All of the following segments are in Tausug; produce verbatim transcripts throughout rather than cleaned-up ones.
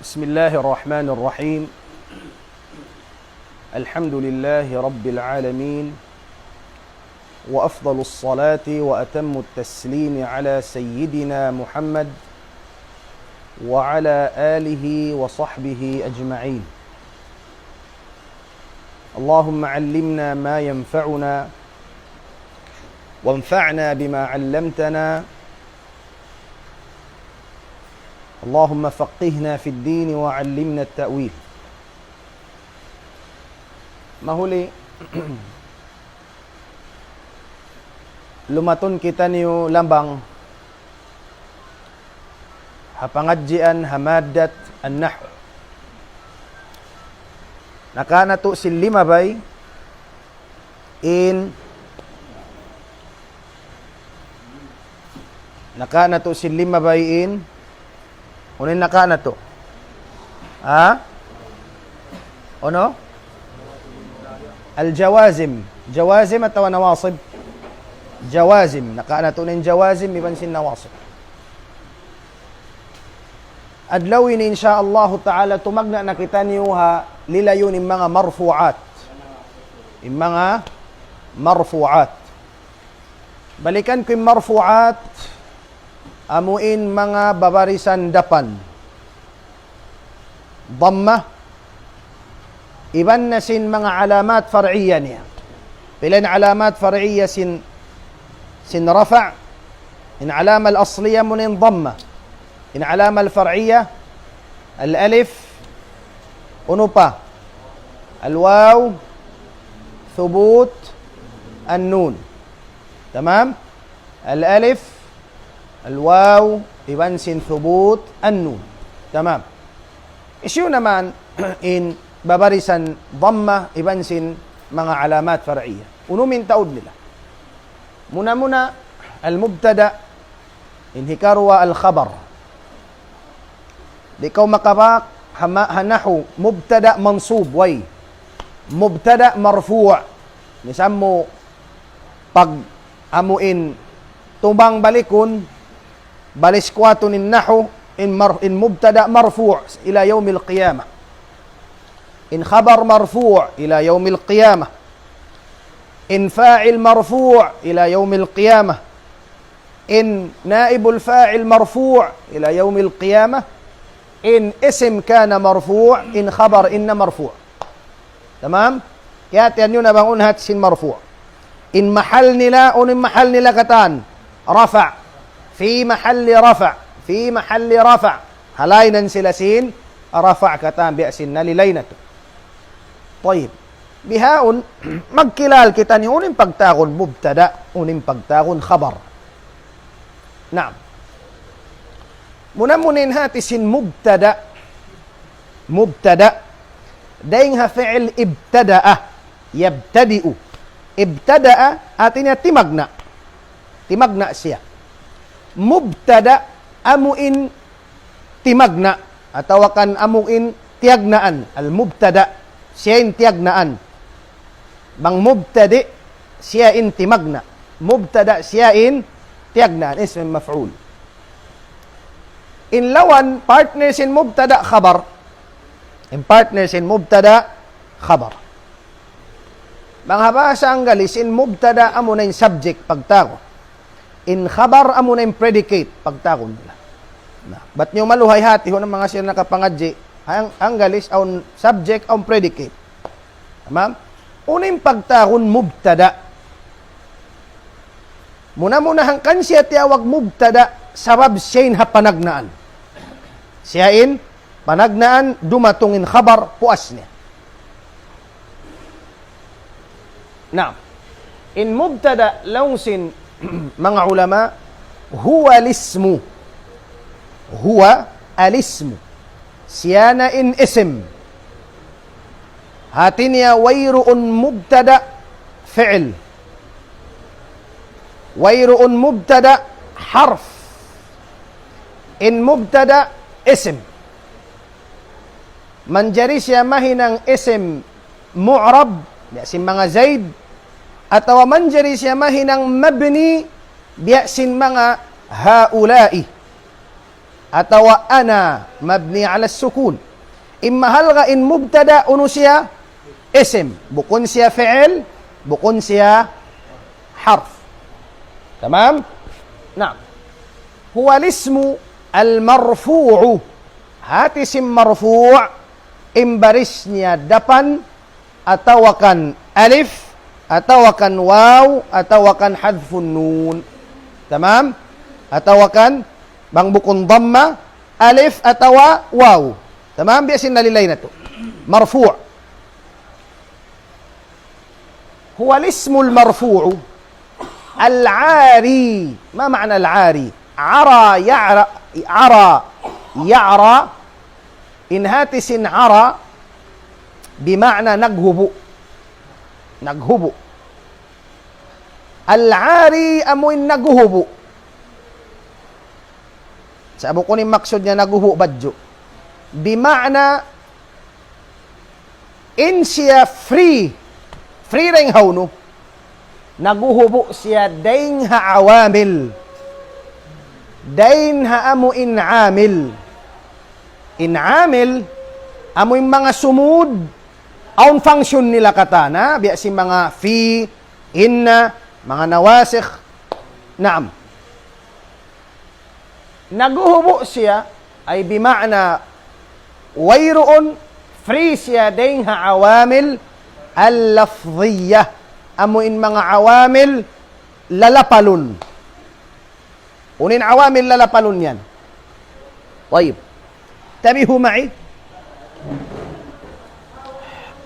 بسم الله الرحمن الرحيم. الحمد لله رب العالمين، وأفضل الصلاة وأتم التسليم على سيدنا محمد وعلى آله وصحبه أجمعين. اللهم علمنا ما ينفعنا، وانفعنا بما علمتنا. اللهم فقهنا في الدين وعلمنا التأويل. Mahuli, lumatun kitaniyu labang ha pangadjian ha maddat an-nahw. Nakauna natu' sin limabay in, nakauna natu' sin limabay in, unu in nakauna natu'? Ha? Unu? Al-jawazim. Jawazim atawa nawasib? Jawazim. Nakauna natu' na in jawazim iban sin nawasib. Adlaw ini, insya Allahu ta'ala, tumagna' na kitaniyu ha lilayun in manga marfu'at. In manga marfu'at. Balikan ku in marfu'at, amu in manga babarisan dapan. Damma, iban na sin manga alamat far'iyya niya. Pila in alamat far'iyya sin, sin rafa', in alama al-asliya amu in damma. In alama al-far'iyya, al-alif, unu pa? Al-waw, thubut, an-nun. Tamam? Al-alif, al-waw, iban sin thubut, an-nun. Tamam. Hisiyu naman in babarisan damma iban sin manga alamat far'iyya? Unu in taud nila? Muna-muna, al-mubtada, in hikaruwa al-khabar. Di' kaw makabak ha ma-, ha nahwu, mubtada mansub, way. Mubtada marfu'. Misan mu pag amu in tubang balikun, balis kuwatun in nahwu, in mar-, in mubtada marfu' ila yawmil qiyamah. In khabar marfu' ila yawmil qiyamah. In fa'il marfu' ila yawmil qiyamah. In naibul fa'il marfu' ila yawmil qiyamah. In isim kana marfu', in khabar in na marfu'. Tamam? Kiyahatihan niyu na bang unu in hāti sin marfu'. In mahal nila, unu in mahal nila katan? Rafa'. Fi mahalli rafa'. Fi mahalli rafa'. Halay nan sila sin rafa' katan biya' sin nalilay natu'. Tayyib. Bihaun, magkilal kita ni unu in pagtawagun mubtada, unu in pagtawagun khabar. Naam. Muna-muna in hāti sin mubtada. Mubtada. Dayn ha fi'il ibtada'a. Yabtadi'u. Ibtada'a, hāti niya timagna'. Timagna' siya. Mubtada, amu in timagna'. Atawa kan amu in tiyagnaan. Al-mubtada. Siya in tiyagnaan. Bang mubtadi', siya in timagna'. Mubtada', siya in tiyagnaan. Ism maf'ul. In lawan, partner sin mubtada' khabar. In partner sin mubtada' khabar. Bang ha bahasa Anggalis, in mubtada' amu na in subject pagtawagun. In khabar amu na in predicate pagtawagun nila. Na, bat niyu maluhay hātihun in manga siya nakapangadji'. Ang-, Anggalis, awn subject, awn predicate. Tamam? Unu in pagtawagun mubtada'? Muna-muna hangkan siya tiyawag mubtada', sabab siya in ha panagnaan. Siya in panagnaan, dumatung in khabar, puas niya. Naam. In mubtada' laung sin manga ulama, huwa al-ismu. Huwa al-ismu. Siya na in isim. Hāti niya wayruun mubtada' fi'il. Wayruun mubtada' harf. In mubtada' isim. Manjari siya mahinang isim mu'rab, biya' sin manga Zaid, atawa manjari siya mahinang mabni, biya' sin manga haula'i. atawa ana, mabni ala sukun. In mahalga' in mubtada unu siya? Isim. Bukun siya fi'il, bukun siya harf. Tamam? Naam. Huwa al-ismu al-marfu'u. Hati sin marfu', in baris niya dapan, atawa kan alif, atawa kan waw, atawa kan hadfun nun. Tamam? Atawa kan bang bukun damma, alif atawa waw. Tamam? Biya' sin nalilay natu'. Marfu'. هو الاسم المرفوع العاري. ما معنى العاري؟ عرى يعرى، عرى يعرى. In hati sin ara, bima'na naghubu'. Naghubu'. Al-ari amuin naghubu'. Sa' bukun in maksud niya naghubu' badju'. Bima'na in siya free. Free dayn ha unu. Naghuhubu' siya dayn ha awamil. Dayn ha amu in amil. In amil, amu in manga sumud, awn function nila katan, biya' sin manga fi, inna, manga nawasikh. Naam. Naghuhubu' siya, ay bima'na wayruun, free siya dayn ha awamil al-lafziyah. Amu in manga awamil lalapalun. Unu in awamil lalapalun yan? Tayyib. Tabihu ma'i.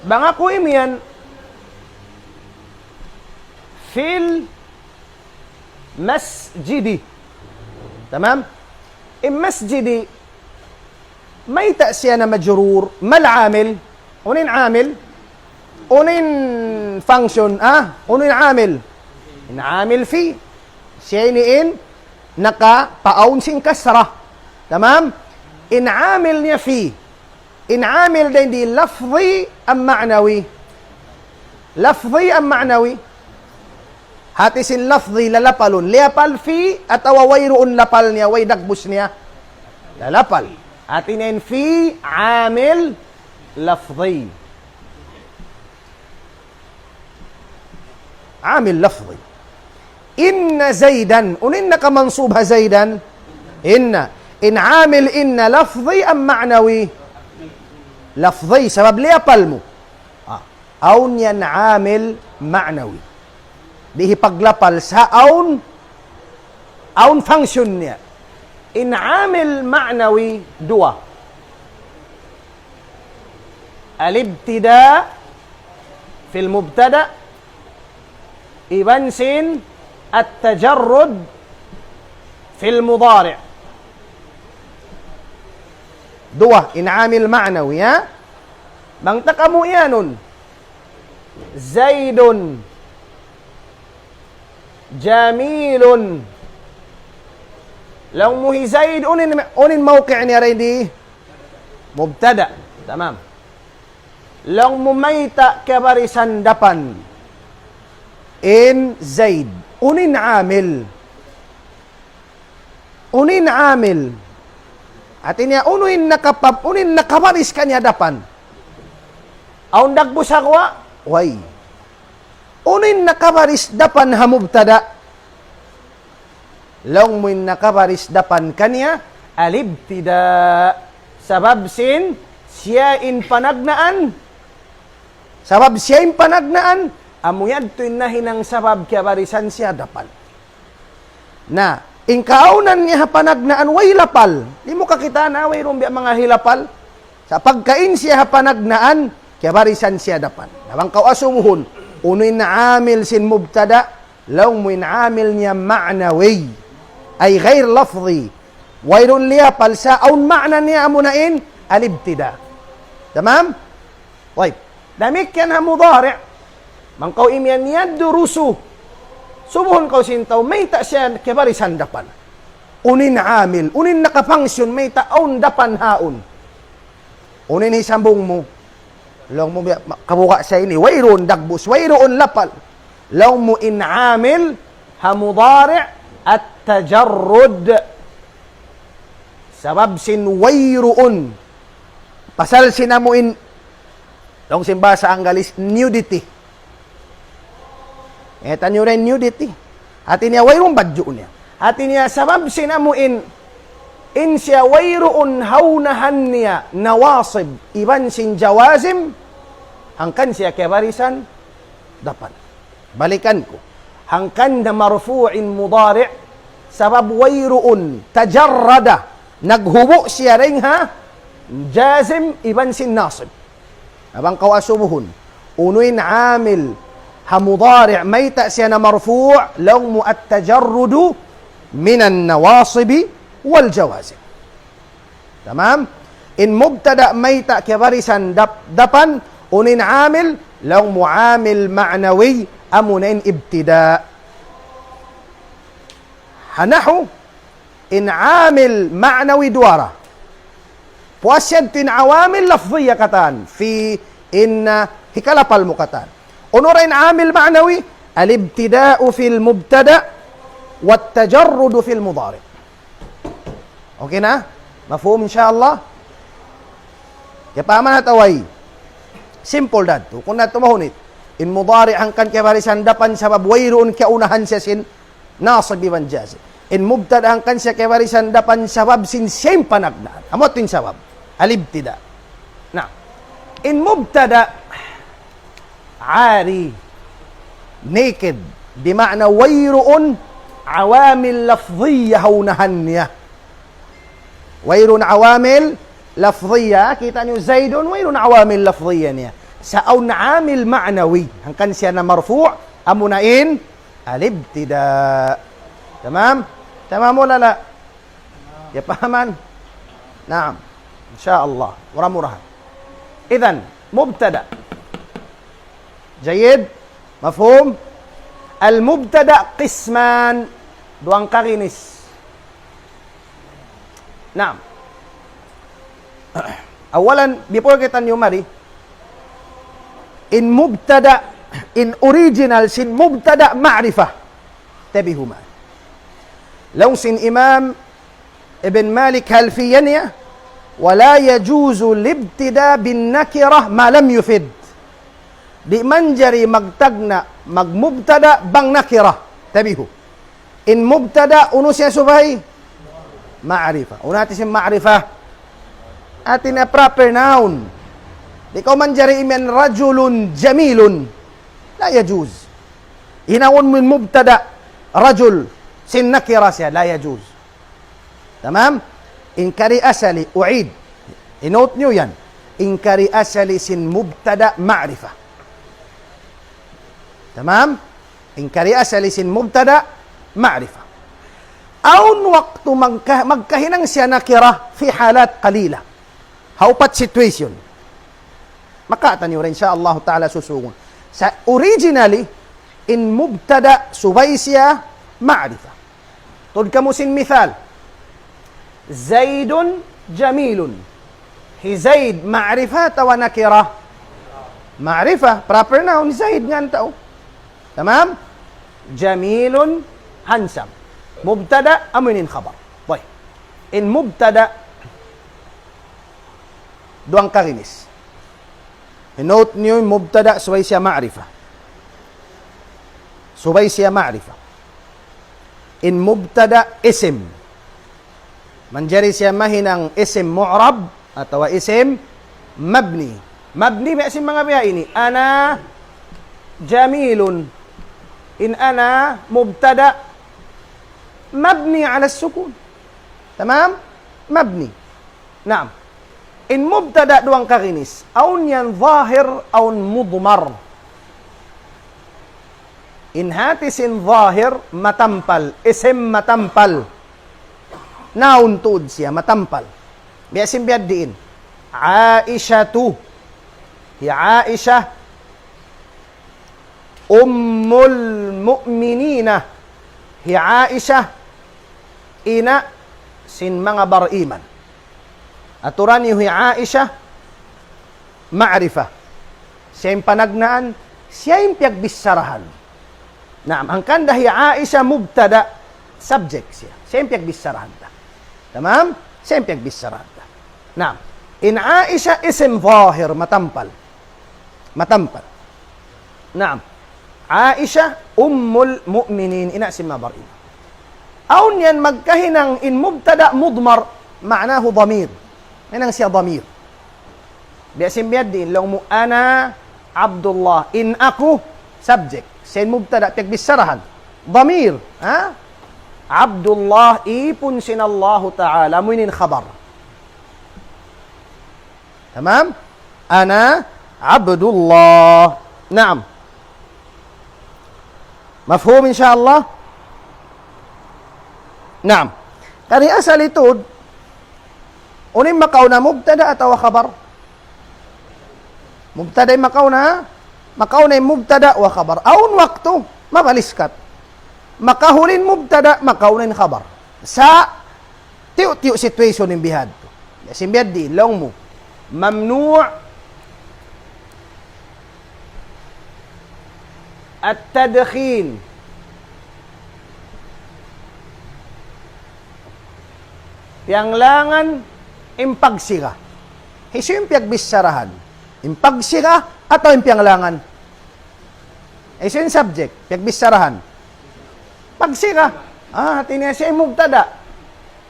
Bang aku imiyan, fil masjidi. Tamam? In masjidi, mayta' siya na majrur, mal amil, unu in amil, unu in function, ah, unu in amil, in amil fi, siya ini in nakapaawn sin kasra. Tamam? In amil niya fi. In amil dayn di lafzi am ma'nawi? Lafzi am ma'nawi? Hati sin lafzi lalapalun. Liyapal fi atawa wayruun lapal niya, way dagbus niya. Lalapal. Hati niya in fi amil lafzi. Amil lafzi. Inna Zaidan. Unu in nakamansub ha Zaidan? Inna. In amil inna lafzi am ma'nawi? Lafzi. Sabab liyapal mu. Ah, awn yan amil ma'nawi. Di' hipaglapal sa' awn, awn function niya. In amil ma'nawi duwa. Al-ibtida fil mubtada, iban sin at-tajarrud fil mudari'. Duwa, in amil ma'nawi, ha? Bang ta kamu iyanun, Zaidun jamilun. Laung mu hi Zaid, unu in, unu in mawqi' niya dayn di? Mubtada. Tamam. Laung mu mayta' kiyabarisan dapan in Zaid. Unu in amil? Unu in amil? Hati niya, unu in nakapab-, unu in nakabaris kaniya dapan? Awn dagbus ha guwa'? Way. Unu in nakabaris dapan ha mubtada? Laung mu in nakabaris dapan kaniya, al-ibtida. Sabab sin siya in panagnaan. Sabab siya in panagnaan, amu yadtu in nahinang sabab kiyabarisan siya dapan. Na, in kaawnan niya ha panagnaan, way lapal. Di' mu kakitaan, wayruun biya' manga hilapal. Sa' pagka in siya ha panagnaan, kiyabarisan siya dapan. Na bang kaw asubuhun, unu in amil sin mubtada, laung mu in amil niya ma'nawi. Ay ghair lafzi. Wayruun liyapal sa' awn ma'na niya amuna in al-ibtida. Tamam? Tayyib. Damikkiyan ha mudari'. Bang kaw imiyan yadrusu. Subuhun kaw sin tau, mayta' siya kiyabarisan dapan? Unu in amil, unu in nakafunction, mayta' awn dapan haun? Unu in isambung mu? Laung mu biya', ma-, kabuga' sa ini, wayruun dagbus, wayruun lapal. Laung mu in amil ha mudari' at-tajarrud. Sabab sin wayruun. Pasal sin amu in, laung sin bahasa Anggalis, nudity. Kita' niyu ra in nudity. Hati niya wayruun badju' niya. Hati niya sabab sin amu in, in siya wayruun ha unahan niya nawasib iban sin jawazim, hangkan siya kiyabarisan dapan. Balikan ku. Hangkan na marfu' in mudari', sabab wayruun, tajarrada, naghubu' siya dayn ha jazim iban sin nasib. Na bang kaw asubuhun, unu in amil ha mudari' mayta' siya na marfu', laung mu at-tajarrudu minan nawasibi wal jawazim. Tamam? In mubtada' mayta' kiyabarisan dap-, dapan, unu in amil, laung mu amil ma'nawi, amuna in ibtida'. Ha nahu, in amil ma'nawi duwa ra. Puas yadtu in awamil lafziya katan, fi in, ah, hikalapal mu katan. Unu ra in amil ma'nawi, al-ibtida'u fil mubtada', wat tajarrudu fil mudari'. Okay na? Mafhum, insya Allah? Kiyapahaman atawa way? Simple da yadtu. Kunu' natu' mahunit. In mudari' hangkan kiyabarisan dapan sabab wayruun kiyaunahan siya sin nasib iban jazim. In mubtada' hangkan siya kiyabarisan dapan sabab sin siya in panagnaan. Amu yadtu in sabab. Al-ibtida'. Na, in mubtada' ari, naked, bima'na wayruun awamil lafziya ha unahan niya. Wayruun awamil lafziya, kita' niyu Zaidun, wayruun awamil lafziya niya. Sa' awn amil ma'nawi, hangkan siya na marfu', amuna in al-ibtida'. Tamam? Tamam wala la? Kiyapahaman? Naam. Insya Allah. Mura-murahan. Idhan, mubtada'. Jayyid? Mafhum? Al-mubtada' qisman. Duwang kaginis. Naam. Awalan, before kitaniyu mari, in mubtada', in original sin mubtada' ma'rifah. Tabi huma. Laung sin Imam Ibn Malik ha Alfiya niya, ولا يجوز الابتداء بالنكرة ما لم يفد. Di' manjari magtagna', magmubtada' bang nakira. Tabi hu. In mubtada', unu siya subay? Ma'rifah. Unu hati sin ma'rifah? Hati niya proper noun. Di' kaw manjari imiyan rajulun jamilun. La yajuz. Hinangun mu in mubtada', rajul, sin nakira siya, la yajuz. Tamam? In kari asali, u'id. I-note niyu yan. In kari asali sin mubtada' ma'rifah. Tamam? In kari asali sin mubtada' ma'rifah. Awn waktu magka-, magkahinang siya nakira fi halat qalila. Ha upat situation. Makataniyu ra, insya Allah ta'ala, susungun. Sa' originally, in mubtada' subay siya ma'rifah. Tuud kamu sin misal. Zaidun jamilun. Hi Zaid ma'rifah atawa nakira? Ma'rifah, proper noun, Zaid ngan tau. Tamam? Jamilun, handsome. Mubtada', amu in khabar. Boy. In mubtada', duwang kaginis. I-note niyu in mubtada' subay siya ma'rifah. Subay siya ma'rifah. In mubtada' isim. Manjari siya mahinang isim mu'rab atawa isim mabni. Mabni biya' sin manga biya' ini. Ana jamilun. In ana mubtada' mabni ala sukun. Tamam? Mabni. Naam. In mubtada' duwang kaginis. Awn yan zahir, awn mudmar. In hati sin zahir, matampal. Isim matampal. Noun tuud siya, matampal. Biya' sin biya' diin. Aishatu. Hi Aisha. Ummul mu'minina. Hi Aisha, ina' sin manga bariman. Aturan niyu hi Aisha, ma'rifah. Siya in panagnaan, siya in piyagbicharahan. Naam, hangkan da hi Aisha mubtada', subject siya. Siya in piyagbicharahan ta. Tamam? Siya in piyagbichara ta. Naam. In Aisha isim zahir, matampal. Matampal. Naam. Aisha ummul mu'minin, ina' sin mabar ini. Awn yan magkahinang in mubtada mudmar, ma'nahu damir. Hinang siya damir. Biya' sin biya' diin, laung mu, "Ana Abdullah." In aku, subject. Siya in mubtada, piyagbicharahan. Damir, ha? Abdullah, ipun sin Allahu Ta'ala, amu ini in khabar. Tamam? Ana Abdullah. Naam. Mafhum, insya Allah? Naam. Kari asal itu, unu in makauna, mubtada atawa khabar? Mubtada in makauna, makauna in mubtada wa khabar. Awn waktu, mabaliskat. Makahuli in mubtada, makauna in khabar. Sa' tiyu'-tiyu' situation in bihadtu. Biya' sin biya' diin, laung mu. Mamnu' at-tadkhin. Piyanglangan in pagsiga. Hisiyu in piyagbicharahan? In pagsiga atawa in piyanglangan? Hisiyu in subject? Piyagbicharahan. Pagsiga. Ah, hati niya siya in mubtada.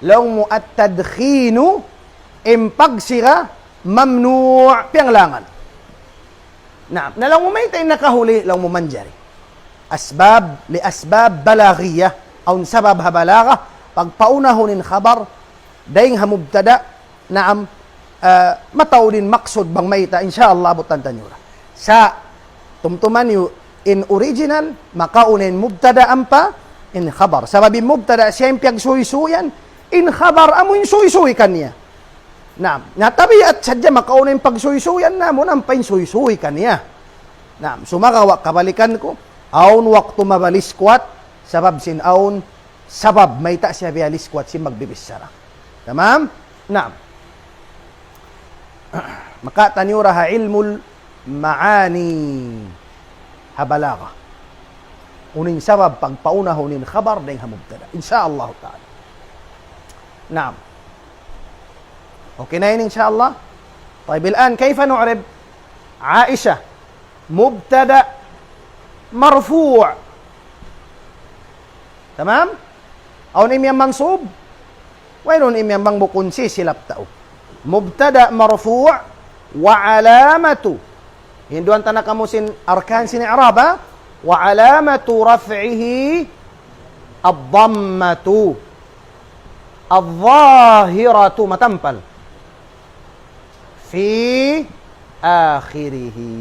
Laung mu at-tadkhinu, in pagsiga, mamnu', piyanglangan. Naam, na laung mu mayta' in nakahuli, laung mu manjari. Asbab, li asbab balaghiyah, awn sabab ha balagha, pagpaunahun in khabar, dayn ha mubtada, naam, ah, mataud in maksud bang mayta', insya Allah, abutan ta niyu ra. Sa', tumtuma niyu, in original, makauna in mubtada ampa, in khabar. Sabab in mubtada, siya in piyagsuysuyan, in khabar, amu in suysuy kaniya. Naam. Na tabiat sadja makauna in pagsuysuyan namu', ampa in suysuy kaniya. Naam. Sumagawa' kabalikan ku, awn waktu mabaliskat, sabab sin awn, sabab mayta' siya biyaliskat sin magbibichara. Tamam? Naam. Makataniyu ra ha ilmul ma'ani ha balagha. Unu in sabab pagpaunahun in khabar dayn ha mubtada. Insya Allah ta'ala. Naam. Okay na ini, insya Allah. طيب, الآن كيف نعرب عائشة مبتدأ مرفوع؟ Tamam? Awn imiyan mansub? Wayruun imiyan bang bukun si silap tau. Mubtada marfu' wa alamatu. Hinduan ta na kamu sin arkan sin i'rab, ha? Wa alamatu raf'ihi ad-dammatu adh-dhahiratu, matampal, fi akhirihi.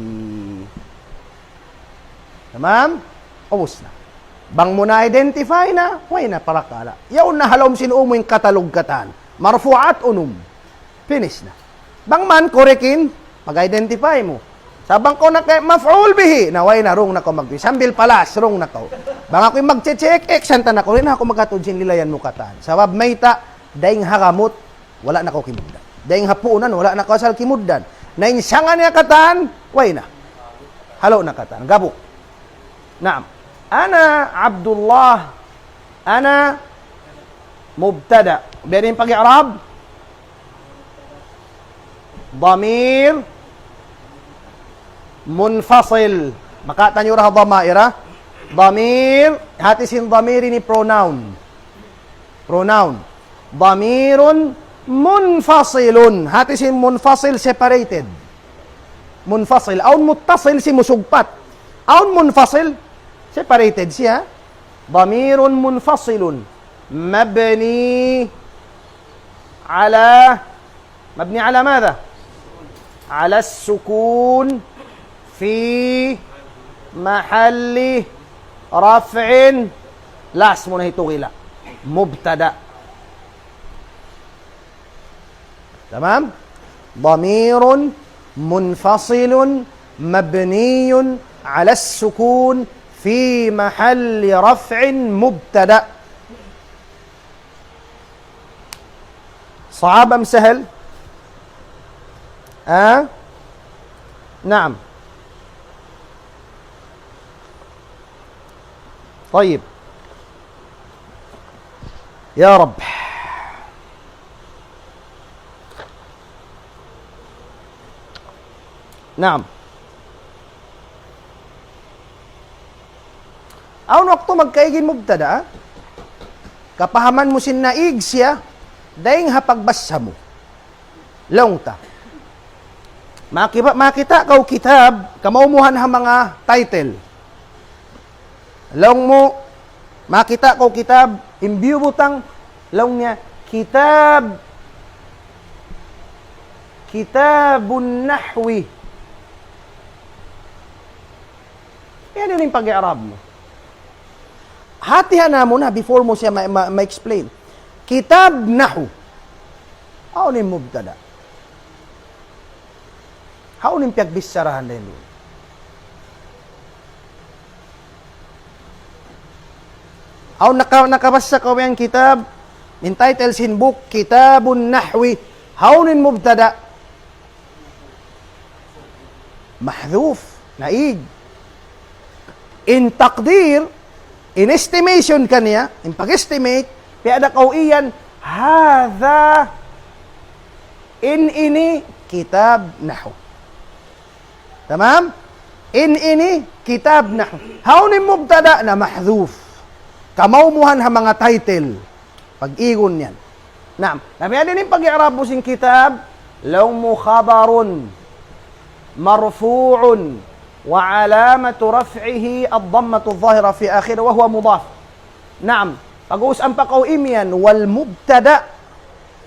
Tamam? Ubus na. Bang mu na-identify na, way na parakala'. Yaun na ha lawm sin umu in katalog katan. Marfu'at unum. Finish na. Bang man, correct in, pag-identify mu. Sa' bang kaw na kay maf'ul bihi, na way na, wrong na kaw mag-, sambil palas, wrong na kaw. Bang aku in mag-check, X-an ta na kaw, di' na aku maghatud sin lilayan mu katan. Sabab mayta', dayn ha gamut, wala' na kaw kimugdan. Dayn ha puunan, wala' na kaw asal kimugdan. Na in sanga niya katan, way na. Halo' na katan. Gabuk. Naam. Ana Abdullah. Ana mubtada. Biya' diin pag-i'rab? Damir munfasil. Makataniyu ra ha damair, ha? Damir, hati sin damir ini pronoun. Pronoun. Damirun munfasilun. Hati sin munfasil, separated. Munfasil. Awn muttasil, simusugpat. Awn munfasil, separated siya. Damirun munfasilun. Mabni ala مبني على ماذا؟ على السكون في محل رفع. Last mu na hitu kila. Mubtada. Tamam? ضمير منفصل مبني على السكون في محل رفع مبتدأ. صعب أم سهل؟ ها؟ نعم. طيب. يا رب. Naam. Awn waktu magkaig in mubtada, ha? Kapahaman mu sin naig siya, dayn ha pagbasa mu. Laung ta. Makiba-, makita' kaw kitab, kamaumuhan ha manga title. Laung mu, makita' kaw kitab, in biyu butang, laung niya, kitab, kitabun nahwi. Yan in pag-i'rab mu. Hatihan mu na before mu siya ma-, ma-, ma-explain. Kitab nahwu. Hawnu in mubtada? Hawnu in piyagbicharahan dayn duun? Awn naka-, nakabasa kaw yan kitab, in title sin book, Kitabun Nahwi. Hawnu in mubtada? Mahdhuf, naig. In taqdir, in estimation kaniya, in pag-estimate, piyada kaw iyan, hadha, in ini kitab nahwu. Tamam? In ini kitab nahwu. Hawnu in mubtada? Na mahdhuf. Kamaumuhan ha manga title. Pag-igun yan. Naam. Na biya' diin in pag-i'rab mu sin kitab, laung mu khabarun marfu'un wa alamatu raf'ihi ad-dammatu adh-dhahira fi akhirih wa huwa mudaf. Naam. Pag-uus ampa kaw imiyan, wal mubtada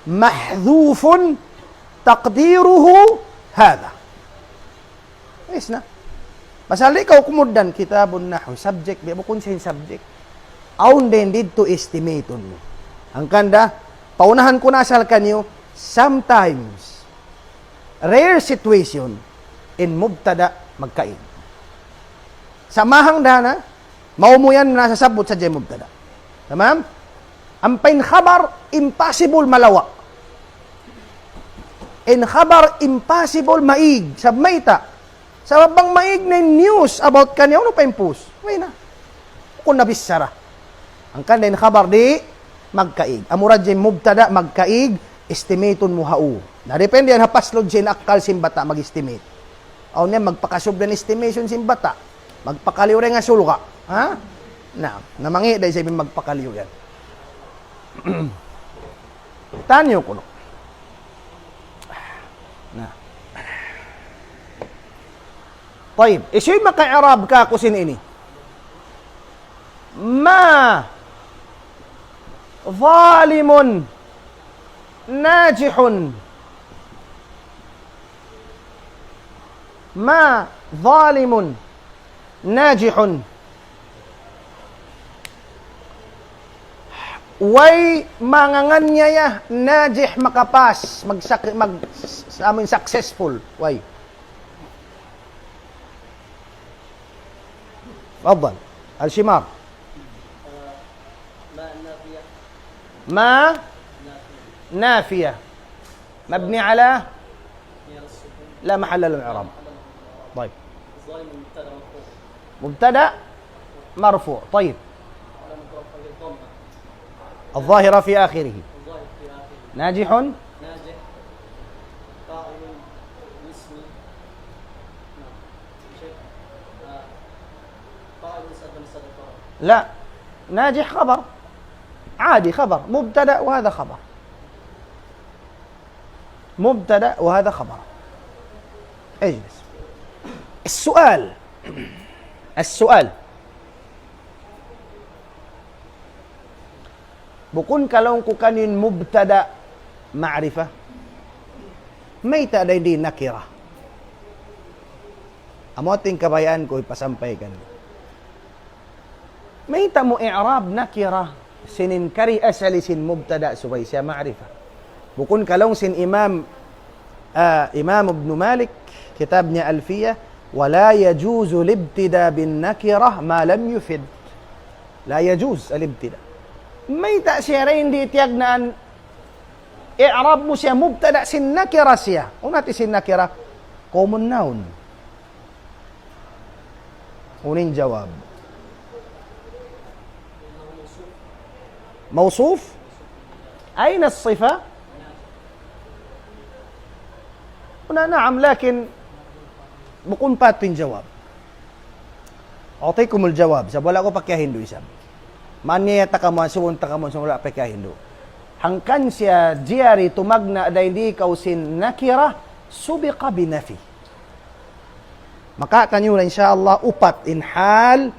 mahdhufun taqdiruhu hadha. Yes na. Pasal di' kaw kumugdan kitabun nahwi, subject, biya' bukun siya in subject. Awn dayn didtu estimate mu. Hangkan da, paunahan ku na asal kaniyu, sometimes, rare situation, in mubtada magkaig. Sa' mahang da na, maumuyan na sasabbut sadja in mubtada. Tamam? Ampa in khabar, impossible malawa'. In khabar, impossible maig. Sabab mayta'? Sabab bang maig na in news about kaniya, unu pa in post? Way na. Bukun na bichara. Hangkan da in khabar di' magkaig. Amura in mubtada magkaig, estimate mu hawnu. Na depende yan ha paslud sin akkal sin bata' mag-estimate. Awn yan magpakasub da in estimation sin bata'. Magpakaliyu da in surga'. Ha? Na, namangi' da isab in magpakaliyu yan. Tanyu kunu'. Na. Tayyib, hisiyu in maka-i'rab kāku' sin ini? Ma zalimun najihun. Ma zalimun najihun. Way manganganiaya najih, makapas, magsak-, mag-, s-, s-, I mean, successful. Way. تفضل. الشمار. ما نافية. ما نافية. مبني على؟ لا محل له من الإعراب. طيب. مبتدأ مرفوع. طيب. الظاهرة في آخره. ناجح. لا. ناجح خبر. عادي خبر. مبتدأ وهذا خبر. مبتدأ وهذا خبر. اجلس. السؤال. السؤال. Bukun ka laung ku kaniyu in mubtada ma'rifah. Mayta' da in nakira? Amu in kabayaan ku hipasampay kaniyu. Mayta' mu i'rab nakira sin in kari asali sin mubtada subay siya ma'rifah? Bukun ka laung sin Imam, ah, Imam Ibn Malik, kitab niya Alfiyah, ولا يجوز الابتداء بالنكرة ما لم يفد. لا يجوز الابتداء. Mayta' siya da in di' tiyagnaan i'rab mu siya mubtada sin nakira siya? Unu in hati sin nakira? Common noun. Unu in jawab? موصوف؟ أين الصفة؟ هنا نعم، لكن Bukun pa tuud in jawab. أعطيكم الجواب. Sa' wala' ku pa kiyahindu' isab. Mani ya ta kamu, suwun ta kamu, suwun wala' pa kiyahindu'. Hangkan siya jari tumagna' dayn di kaw sin nakira, سبق بنفي. Makawa' taniyu na, insya Allah, upat in hal,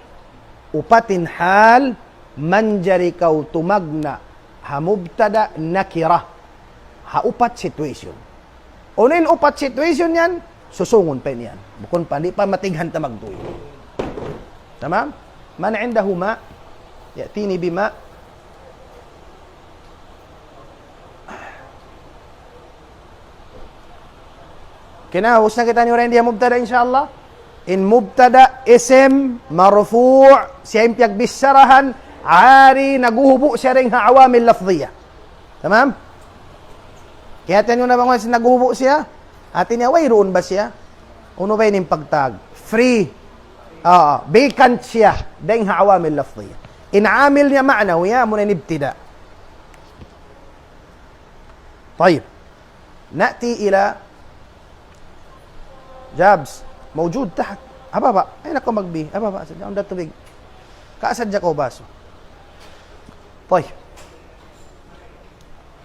upat in hal, manjari kaw tumagna' ha mubtada nakira. Ha upat situation. Unu in upat situation yan, susungun pa yan. Bukun pa, di' pa matighan ta magtuy. Tamam? من عنده ماء يأتيني بماء. Kinaus na kita niyu dayn di ha mubtada, insya Allah. In mubtada, ism, marfu', siya in piyagbicharahan, ari, naghuhubu' siya dayn ha awamil lafziya. Tamam? Kiyahatihan niyu na bang way naghuhubu' siya? Hati niya, wayruun ba siya? Unu ba in pagtawag? Free. Ah, vacant siya. Dayn ha awamil lafziya. In amil niya ma'nawi, amuna in ibtida. طيب. نأتي إلى Jabs. موجود تحت. Ababa. Ay, nako, magbi. Ababa. Sadja, unda tubig. Ka sadja kaw baso. طيب.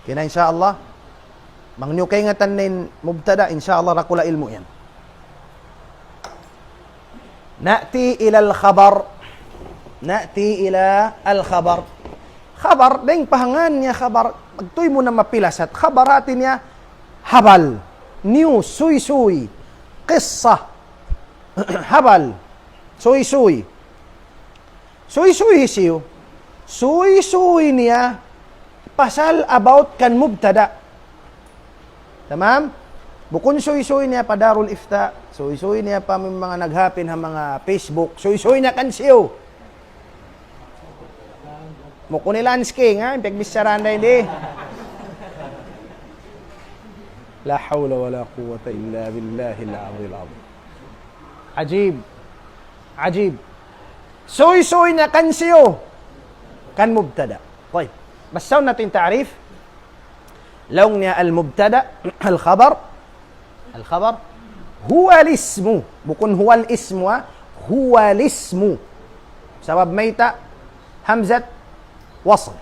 Kina, insya Allah. Bang niyu kaingatan in mubtada, insya Allah, dakula' ilmu' yan. نأتي إلى الخبر. نأتي إلى الخبر. Khabar, dayn pa ha ngan niya khabar. Magtuy mu na mapilasat. Khabar hati niya habal. News, suysuy. Qissa. Habal. Suysuy. Suysuy hisiyu? Suysuy niya pasal about kan mubtada. Tamam? Bukun suysuy niya pa Darul Ifta, suysuy niya pa manga naghapin ha manga Facebook, suysuy niya kan siyu. Bukun nila ansking, ha? Piyagbicharahan da ini. لا حول ولا قوة إلا بالله العلي العظيم. Ajib. Ajib. Suysuy niya kan siyu. Kan mubtada. Tayyib. Basahun natu' in ta'rif. Laung niya al-mubtada, al-khabar. Al-khabar. هو الاسم. Bukun هو الاسم, ha? هو الاسم. Sabab mayta' hamzat wasl.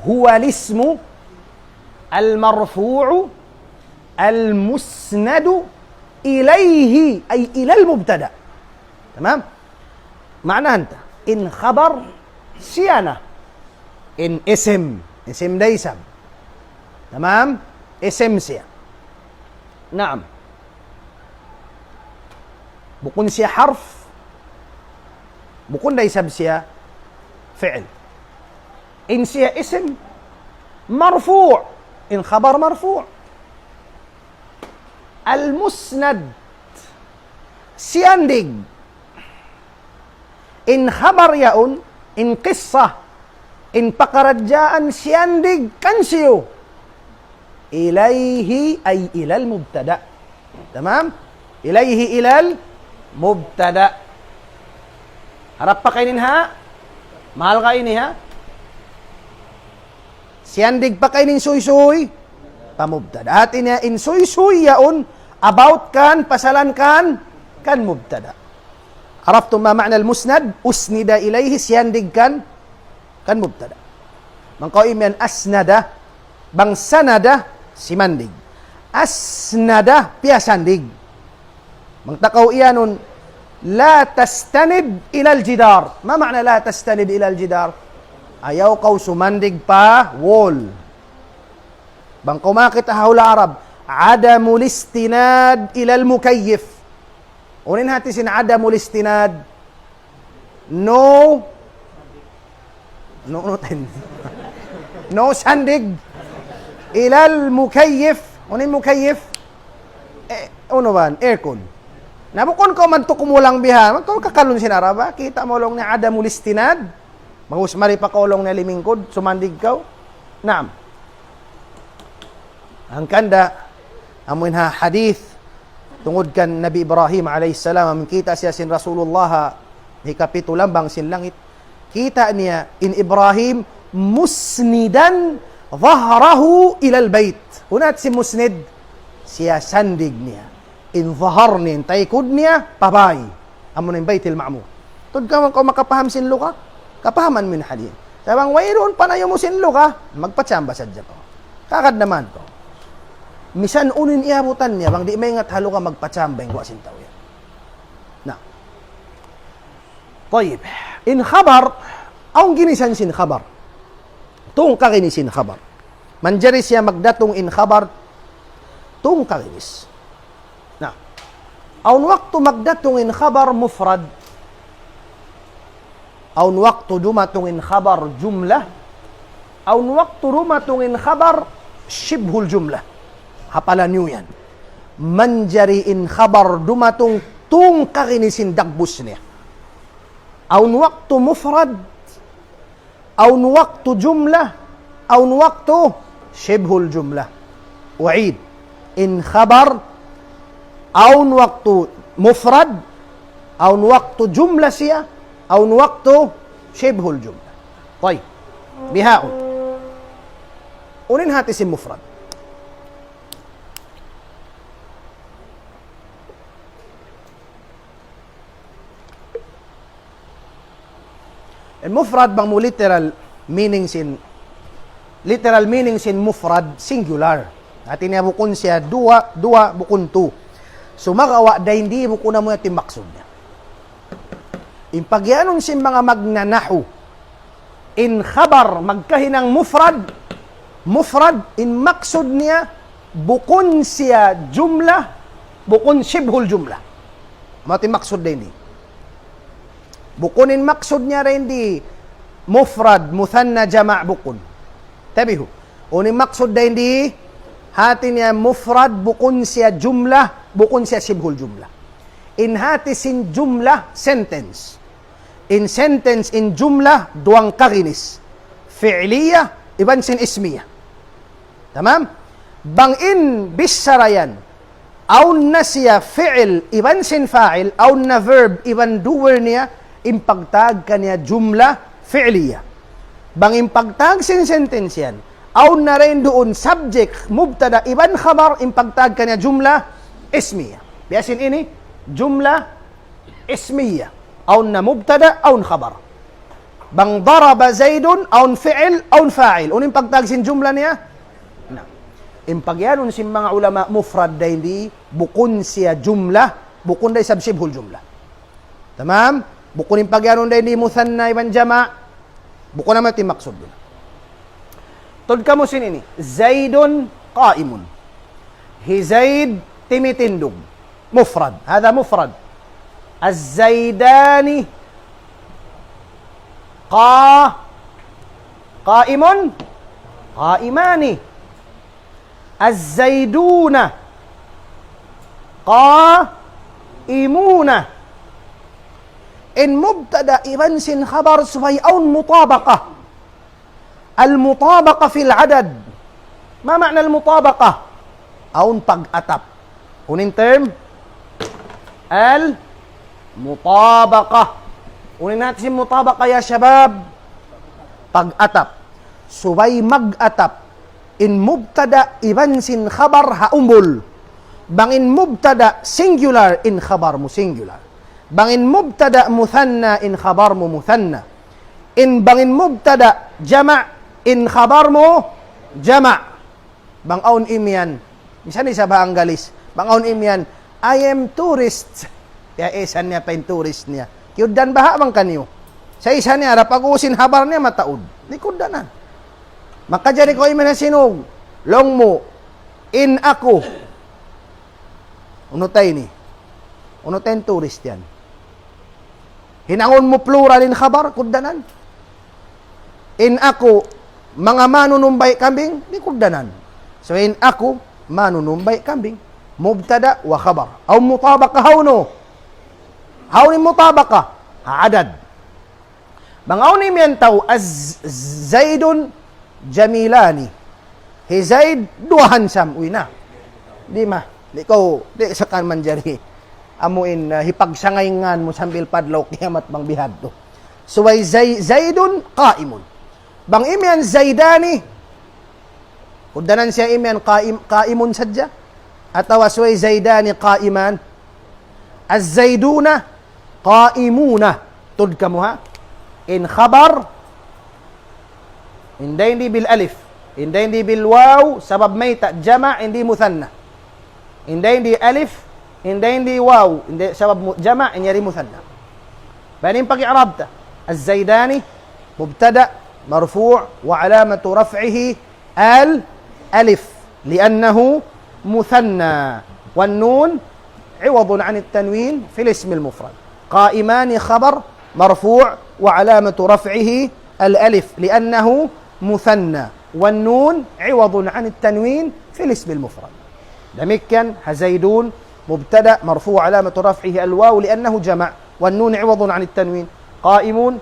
هو الاسم المرفوع المسند إليه، أي إلى المبتدأ. Tamam? Maana hanta, in khabar siya na, in ism, ism da isab. Tamam? Ism siya. Naam. Bukun siya harf, bukun da isab siya fi'il. In siya ism, marfu'. In khabar marfu'. Al-musnad, siyandig. In khabar yaun, in qissa, in pakaradjaan siyandig kan siyu. Ilayhi ay ilal mubtada. Tamam? Ilayhi ilal mubtada. Harap pa kaw ini ha? Mahal kaw ini ha? Siyandig pa kaw ini in suysuy pa mubtada. Hati niya in suysuy yaun about kan, pasalan kan, kan mubtada. عرفتم ما معنى المسند؟ أسند إليه, siyandig kan, kan mubtada. Bang kaw imiyan asnada, bang sanada, simandig. Asnada, piyasandig. Bang ta kaw iyanun, لا تستند إلى الجدار. ما معنى لا تستند إلى الجدار؟ Ayaw kaw sumandig pa wall. Bang kaw makakita' ha hula' Arab, عدم الاستناد إلى المكيف. Unu in hati sin عدم الاستناد? No. No, no, ten. No sandig. إلى المكيف. Unu in mukayyif? Eh, unu ba? Aircon. Na bukun kaw man tukumulang biha'. Magkaw kakalun sin Arab, ha? Kita' mu laung niya عدم الاستناد. Mangus mari pa kaw laung niya limingkud, sumandig kaw. Naam. Hangkan da, amuin ha hadith, tungud kan Nabi Ibrahim alayhi salam, amuin kita' siya sin Rasulullah, hikapitu lambang sin langit. Kita' niya in Ibrahim مسندا ظهره إلى البيت. Unu in hati sin musnid? Siyasandig niya. In zahar niya, in taykud niya, pa bay. Amu na in Baytil Ma'mur. Tuud kaw, kaw makapaham sin lugha, kapahaman mu in hal yan. Sa' bang wayruun panayu mu sin lugha, magpachamba sadja kaw. Kagad naman kaw. Misan unu in iyabutan niya, bang di' maingat ha lugha, magpachamba in guwa' sin tau yan. Na. Tayyib. In khabar, awn ginisan sin khabar. Tungka ginis in khabar. Manjari siya magdatung in khabar tungka ginis. Na, awn waktu magdatung in khabar mufrad. Awn waktu dumatung in khabar jumlah. Awn waktu dumatung in khabar shibhul jumlah. Hapalan niyu yan. Manjari in khabar dumatung tungka ginis in dagbus niya. Awn waktu mufrad, awn waktu jumlah, awn waktu shibhul jumlah. U'id. In khabar, awn waktu mufrad, awn waktu jumlah siya, awn waktu shibhul jumlah. Tayyib. Bihaun. Unu in hati sin mufrad? In mufrad bang mu literal meaning sin, literal meaning sin mufrad, singular. Hati niya bukun siya duwa, duwa, bukun tu. Sumagawa' dayn di bukun amu yan in maksud niya. In pagiyanun sin manga magnanahu, in khabar magkahinang mufrad, mufrad, in maksud niya, bukun siya jumlah, bukun shibhul jumlah. Amu yan in maksud dayn di. Bukun in maksud niya dayn di mufrad, muthanna, jama', bukun. Tabihu. Unu in maksud dayn di, hati niya mufrad, bukun siya jumlah, bukun siya shibhul jumlah. In hati sin jumlah, sentence. In sentence, in jumlah, duwangka ginis. Fi'liya, iban sin ismiya. Tamam? Bang in bichara yan, awn na siya fi'il iban sin fa'il, awn na verb iban doer niya, in pagtawag kaniya jumlah fi'liya. Bang in pagtawag sin sentence yan, awn na dayn duun subject, mubtada iban khabar, in pagtawag kaniya jumlah ismiya. Biya' sin ini, jumlah ismiya. Awn na mubtada, awn khabar. Bang daraba Zaidun, awn fi'il, awn fa'il. Unu in pagtawag sin jumlah niya? Na. In pagiyanun sin manga ulama mufrad dayn di, bukun siya jumlah, bukun da isab shibhul jumlah. Tamam? Bukun in pagiyanun dayn di muthanna iban jama'. Bukun amu yan in maksud niya. Tuud kamu sin ini. Zaidun qa'imun. Hi Zaid timitindug. Mufrad. Hadha mufrad. Az-Zaidani. Qa-, qa'imun. Qa'imani. Az-Zaiduna. Qa'imuna. In mubtada iban sin khabar subay awn mutabaqah. Al-mutabaqah fil adad. Ma ma'na al-mutabaqah? Awn pag-atap. Unu in term? Al-mutabaqah. Unu in hati sin mutabaqah, ya shabab? Pag-atap. Subay mag-atap in mubtada iban sin khabar ha umbul. Bang in mubtada singular, in khabar mu singular. Bang in mubtada muthanna, in khabar mu muthanna. In bang in mubtada jama', in khabar mu jama'. Bang awn imiyan, misan isab ha Anggalis, bang awn imiyan, "I am tourist." Ya, isan niya pa in tourist niya. Kiyugdan baha' bang kaniyu. Sa' isan niya, da pag-ubus in habar niya, mataud. Di' kugdanan. Makajari kaw imiyan ha Sinug, laung mu, "In aku." Unu ta ini? Unu ta in tourist yan? Hinangun mu plural in khabar, kugdanan. In aku, manga manunumbay' kambing, di' kugdanan. So, in aku, manunumbay' kambing. Mubtada wa khabar. Awn mutabaqah hawnu? Hawnu in mutabaqah? Ha adad. Bang awn imiyan tau, az-, Zaidun jamilani. Hi Zaid, duwa handsome. Uy na. Di' ma. Di' kaw, di' sa kan manjari. Amu in, ah, hipagsangay in ngan mu sambil pa adlaw kiyamat bang bihadtu. Subay Zai-, Zaidun qa'imun. Bang imiyan Zaidani, kugdanan siya imiyan qa'im-, qa'imun sadja. Atawa subay زيدان قائمان. الزيدون قائمون. Tuud kamu ha. In khabar, in dayn di bil alif. In dayn di bil waw, sabab mayta' jama', in di muthanna. In dayn di alif, in dayn di waw, in dayn sabab mu-, jama', in yari muthanna. Bang in pag-i'rab ta. الزيدان مبتدأ مرفوع وعلامة رفعه الألف لأنه مثنى، والنون عوض عن التنوين في الاسم المفرد. قائمان خبر مرفوع وعلامة رفعه الألف لأنه مثنى، والنون عوض عن التنوين في الاسم المفرد. Damikkiyan ha زيدون مبتدأ مرفوع علامة رفعه الواو لأنه جمع، والنون عوض عن التنوين. قائمون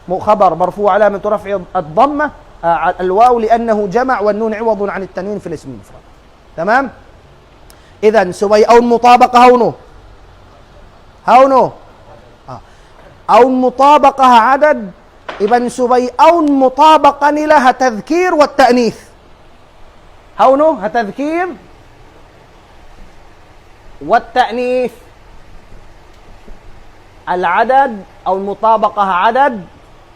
م-، خبر مرفوع علامة رفعه الضمة، آه، الواو لأنه جمع، والنون عوض عن التنوين في الاسم المفرد. Tamam? Idhan, subay awn mutabaqa hawnu? Hawnu? Ah. Awn mutabaqa ha adad, iban subay awn mutabaqa nila ha tadhkir wa ta'nith. Hawnu? Ha tadhkir wa ta'nith. Al-adad, awn mutabaqa ha adad,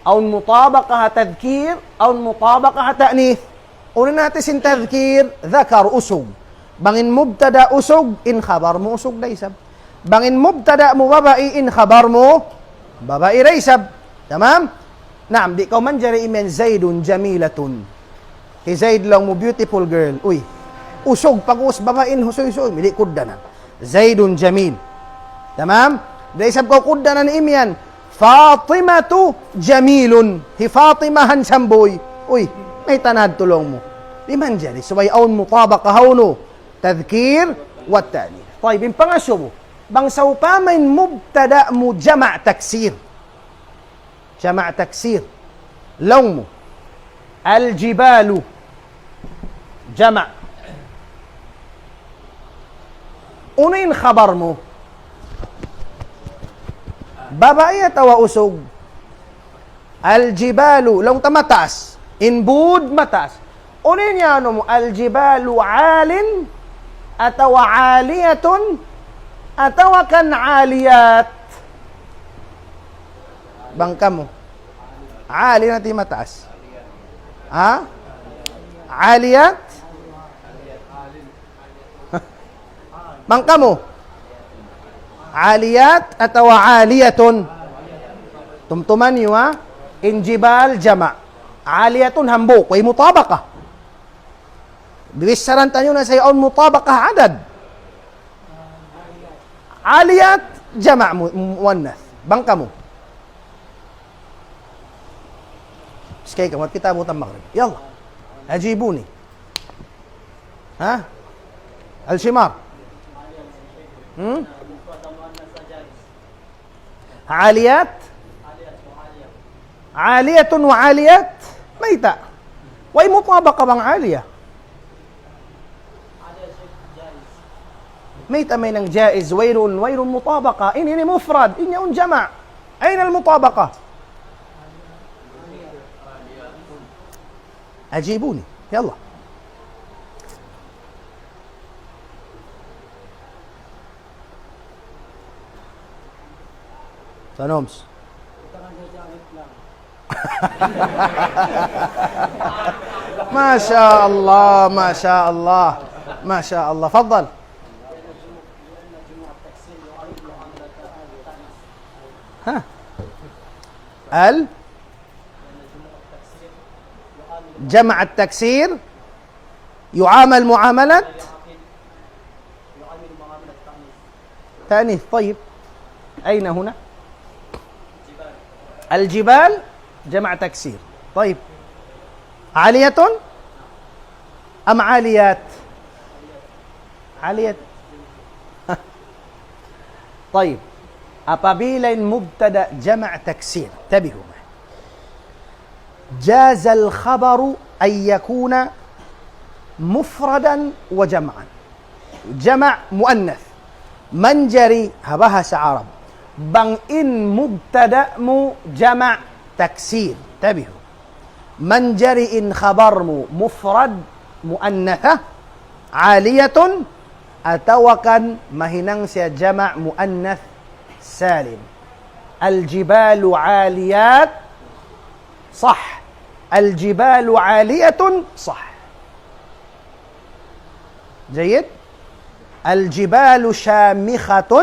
awn mutabaqa ha tadhkir, awn mutabaqa ha ta'nith. Unu in hati sin tadhkir, dhakar, usug. Bang in mubtada usug, in khabar mu usug da isab. Bang in mubtada mu babai, in khabar mu babai da isab. Tamam? Naam, di' kaw manjari imiyan Zaidun jamilatun. Hi Zaid laung mu beautiful girl. Uy, usug, pag-us babai in husuy-suy, di' kugdanan. Zaidun jamil. Tamam? Da isab kaw kugdanan imiyan. Fatimatu jamilun. Hi Fatima handsome boy. Uy, mayta' na tuud laung mu. Di' manjari. Subay awn mutabaqa hawnu. Tadhkir wa ta'nith. Tayyib, in pangasubu. Bang sawpama in mubtada mu jama' taksir. Jama' taksir. Laung mu. Al-jibalu. Jama'. Unu in khabar mu? Babai atawa usug? Al-jibalu. Laung ta mataas. In būd mataas. Unu in iyanu mu? Al-jibalu alin atawa aliyatun atawa kan aliyat? Bang kamu. Ali na ti mataas. Ha? Aliyat? Bang kamu. Aliyat atawa aliyatun? Tumtuman niyu, ha? In jibal jama'. Aliyatun hambuuk. Way mutabaqa. Bibissaran taniyu na sa' awn mutabaqa adad. Aliyat, jama' mu-, muannath. Bang kamu. Sekali kamu, kita buta maghrib. Ya Allah. Ajibuni. Ha? Al-shimar. Hmm? Aliyat? Aliyatun wa aliyat? Mayta'? Way mutabaqa bang aliyah? Mayta' mahinang jaiz, wayruun, wayruun mutabaqa. Ini, ini mufrad, ini yaun jama'. Ayna al-mutabaqa? Ajibuni. Yalla. Tanoms. Masha Allah, masha Allah, masha Allah. Faddal. Ha? Al? Jama' at-taksir yu'amal mu'amalat ta'nith. Tayyib. Ayna huna? Al-jibal jama' taksir. Tayyib. Aliyatun am aliyat? Aliyat. Tayyib. Apabila in mubtada jama' taksir. Tabihu. جاز الخبر أن يكون مفردا وجمعا. Jama' muannath. Manjari ha bahasa Arab. Bang in mubtada mu jama' taksir. Tabihu. Manjari in khabar mu mufrad muannatha. Aliyatun Atawa kan mahinang siya jama' muannath salim. الجبال عاليات, sah. الجبال عالية, sah. جيد. الجبال شامخة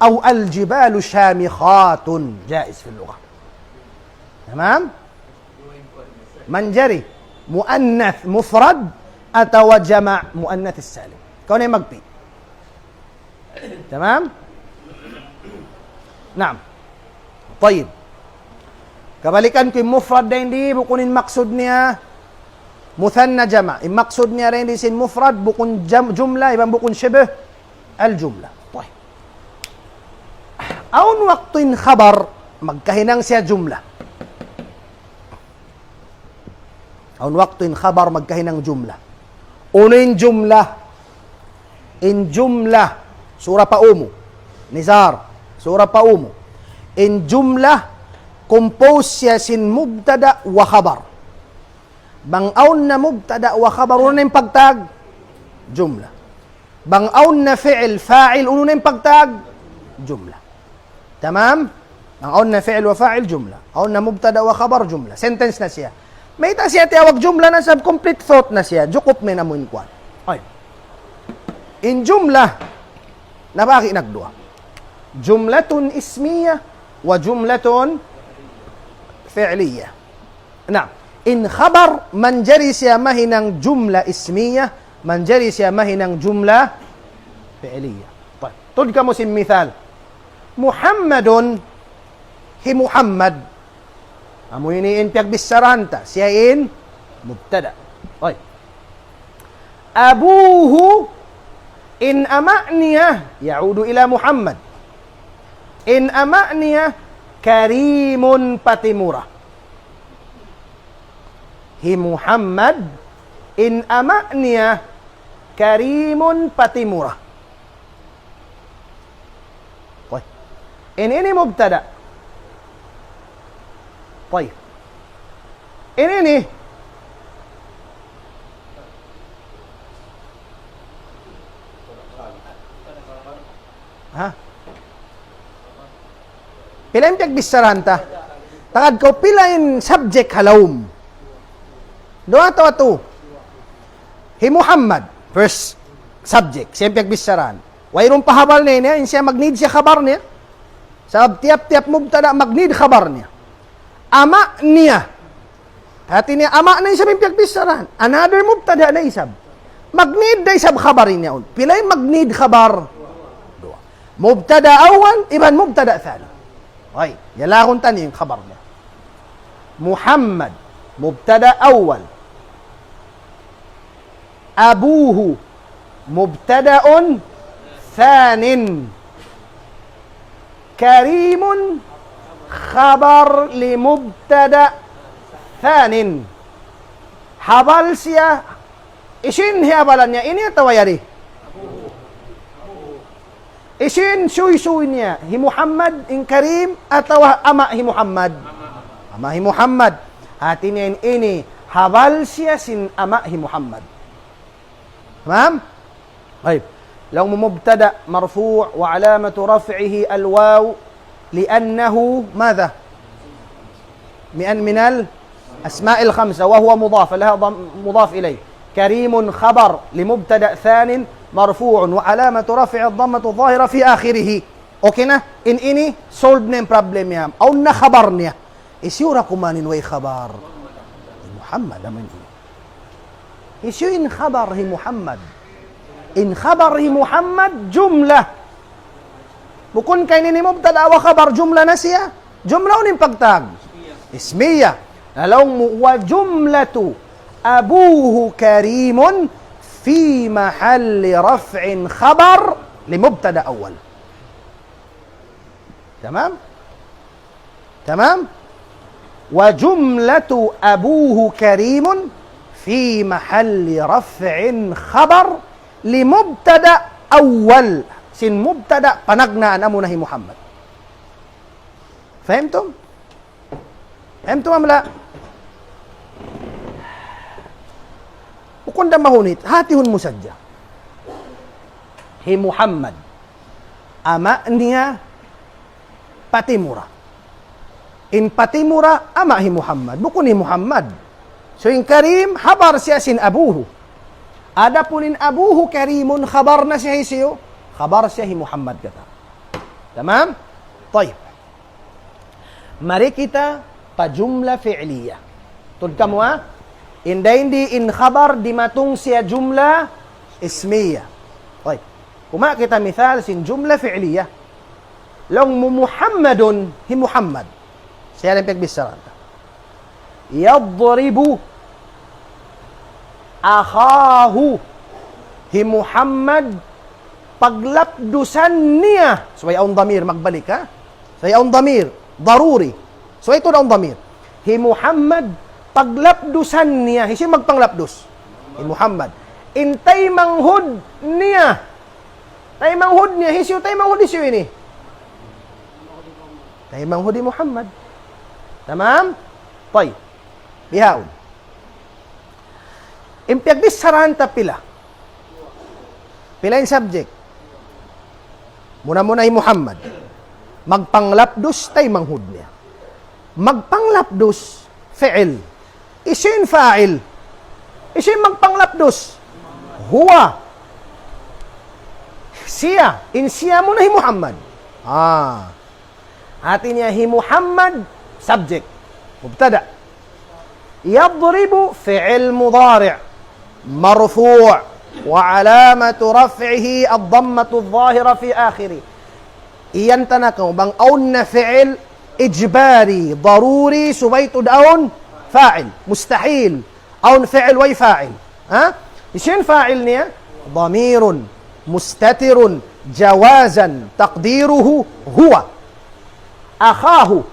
أو الجبال شامخات, jaiz في اللغة. Tamam? Manjari muannath mufrad atawa jama' muannath salim. Kaw na in magpi'. Tamam? Naam. Tayyib. Kabalikan ku in mufrad dayn di, bukun in maksud niya muthanna jama'. In maksud niya dayn di sin mufrad, bukun jam-, jumlah, iban bukun shibh al-jumlah. Tayyib. Awn waktu in khabar, magkahinang siya jumlah. Awn waktu in khabar magkahinang jumlah. Unu in jumlah? In jumlah, sura pa umu. Nizar, sura pa umu. In jumlah, compose siya sin mubtada wa khabar. Bang awn na mubtada wa khabar, unu na in pagtag? Jumlah. Bang awn na fi'il fa'il, unu na in pagtag? Jumlah. Tamam? Bang awn na fi'il wa fa'il, jumlah. Awn na mubtada wa khabar, jumlah. Sentence na siya. Mayta' siya tiyawag jumlah na sabab complete thought na siya. Jukup na in amu in kuwan. Ay. In jumlah, nabahagi' nagduwa. Jumlatun ismiyah wa jumlatun fi'liyah. Na, in khabar manjari siya mahinang jumlah ismiyah, manjari siya mahinang jumlah fi'liyah. Tayyib. Tuud kamu sin misal. Muhammadun, hi Muhammad. Amu ini in piyagbicharahan ta, siya in mubtada. Oy. Abuhu, in ama' niya, ya'udu ila Muhammad. In ama' niya, Karimun Patimura. Hi Muhammad, in ama' niya, Karimun Patimura. Oy. In ini mubtada. Oy. In ini. Ha? Pila in piyagbicharahan ta? Tagad kaw pila in subject ha lawm. Duwa atawa tū? Hi Muhammad, first subject, siya in piyagbicharahan. Wayruun pa habal niya, niya, in siya mag-need siya khabar niya. Sabab tiyap-tiyap mubtada mag-need khabar niya. Ama' niya. Hati niya ama' na isab in piyagbicharahan. Another mubtada na isab. Mag-need da isab khabar niya yaun. Pila in mag-need khabar? Duwa. Mubtada awwal, iban mubtada thani. Ay, yalagun ta in khabar niya. Muhammad, mubtada awwal. Abuhu, mubtada'un thanin. Karimun, khabar li mubtada thanin. Habal siya, hisiyu in hihabalan niya, ini atawa yari? Hisiyu in suysuy niya, hi Muhammad in Karim atawa ama' hi Muhammad? Ama' hi Muhammad. Hati niya in ini, habal siya sin ama' hi Muhammad. Tamam? Tayyib. Laung mu mubtada marfu' wa alamatu raf'ihi al-waw li'annahu madha? من، من الأسماء الخمسة وهو مضاف، لها ضم-، مضاف إليه. كريم خبر لمبتدأ ثان مرفوع وعلامة رفعه الضمة الظاهرة في آخره. Okay na? In ini, solve na in problem niya. Awn na khabar niya. Hisiyu ra kuman in way khabar? Hi Muhammad, amu in ini. Hisiyu in khabar hi Muhammad? In khabar hi Muhammad, jumlah. Bukun ka ini mubtada wa khabar, jumlah na siya? Jumlah unu in pagtag? Ismiyah. Na laung mu, وجملة أبوه كريم في محل رفع خبر لمبتدأ أول. Tamam? Tamam? وجملة أبوه كريم في محل رفع خبر لمبتدأ أول. Sin mubtada panagnaan amuna hi Muhammad. Fahimtum? Fahimtum am la? Bukun da mahunit, hatihun mu sadja. Hi Muhammad. Ama' niya pa timura. In pa timura, ama' hi Muhammad. Bukun hi Muhammad. So in Karim, khabar siya sin abuhu. Adapun in abuhu Karimun, khabar na siya hisiyu, khabar siya hi Muhammad katan. Tamam? Tayyib. Mari kita pa jumla fi'liya. Tuud kamu, ha? Inda-indi in khabar dimatung siya jumla ismiya. Tayyib. Kuma kita misal sin jumla fi'liya. Laung mu Muhammadun, hi Muhammad. Siya in pagbichara ta. Yadribu akhahu. Hi Muhammad paglapdusan niya. Subay awn damir magbalik, ha? Subay awn damir. Daruri. Subay tuud awn damir. Hi Muhammad paglapdusan niya. Hisiyu in magpanglapdus? Hi Muhammad. In taymanghud niya. Taymanghud niya. Hisiyu taymanghud hisiyu ini? Taymanghud hi Muhammad. Tamam? Tayyib. Bihaun. In piyagbicharahan ta pila. Pila in subject? Muna-muna hi Muhammad. Magpanglapdus taymanghud niya. Magpanglapdus fi'il. Hisiyu in fa'il? Hisiyu in magpanglapdus? Huwa. Siya. In siya muna hi Muhammad. Ah. Hati niya hi Muhammad, subject. Mubtada. Yadribu fi'il mudari'. Marfu'. Wa alamatu raf'ihi ad-dammatu adh-dhahira fi akhirih. Iyan ta na kaw, bang awn na fi'il ijbari, daruri, subay tuud awn fa'il. Mustahil. Awn fi'il way fa'il. Ha? Hisiyu in fa'il niya? Damirun mustatirun jawazan taqdiruhu huwa. Akhahu.